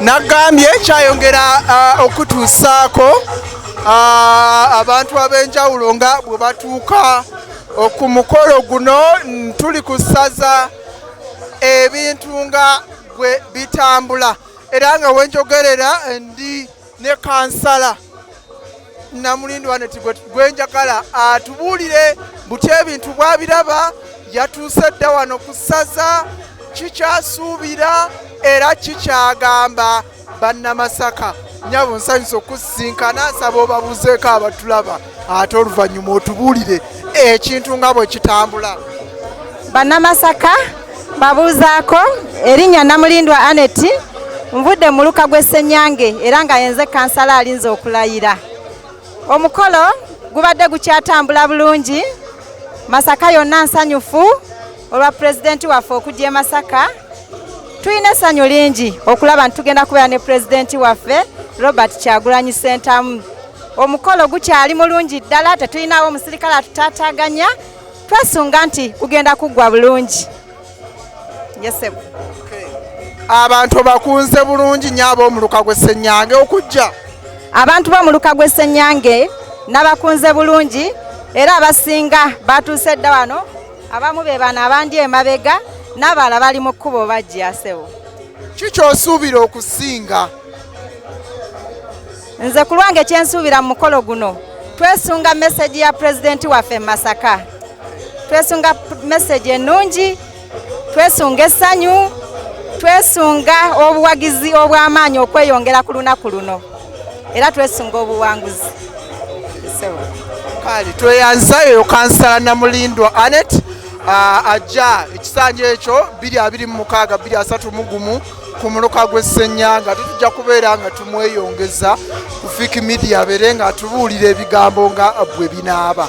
Nagambye kyayongera okutuusaako abantu ab'enjawulo nga bwe batuuka ku mukolo guno. Tuli ku ssaza, ebintu nga bwe bitambula, era nga wenjogerera ndi ne kansala Namulindwa Annet gwenjagala atubuulire butya ebintu bwabiraba. Yatuuse dda wano ku ssaza, kikyasuubira era kikyagamba Bannamasaka. Nyabo, nsanyusa okusisinkana. Nsaba obabuuzeeko abatulaba, ate oluvannyuma otubuulire ekintu nga bwe kitambula. Bannamasaka babuuzaako. Erinnya Namulindwa Annet, nvudde mu muluka gw'Essenyange, era nga yenze kansala alinze okulayira. Omukolo gubadde gukyatambula bulungi. Masaka yonna nsanyufu olwa pulezidenti waffe okujja e Masaka. Tulina essanyu lingi okulaba nti tugenda kubeera ne pulezidenti waffe Robert Kyagulanyi Sentamu. Omukolo gukyali mulungi ddala, tetulinawo omusirikale atutaataaganya. Twesunga nti gugenda kuggwa bulungi. Yes, ssebo. Abantu bakunze bulungi nnyo ab'omuluka gw'Essenyange okujja? Abantu b'omuluka gw'Essenyange n'abakunze bulungi, era abasinga batuuse dda wano. Abamu be bano abandi emabega, n'abalala bali mu kkubo bajja, ssebo. Kikyosuubira okusinga? Nze ku lwange kyensuubira mu mukolo guno, twesunga message ya pulezidenti waffe mu Masaka. Twesunga message ennungi, twesunga essanyu, twesunga obuwagizi obw'amaanyi okweyongera ku lunaku luno, era twesunga obuwanguzi. Ssebo. Kale, tweyanza. Eyo kansala Namulindwa Annet, ajja ekisanja ekyo 2026 2031 ku muluka gw'Essenyanga. Tetujja kubeera nga tumweyongeza ku Fik Media, abeere nga atubuulira ebigambo nga bwe binaaba.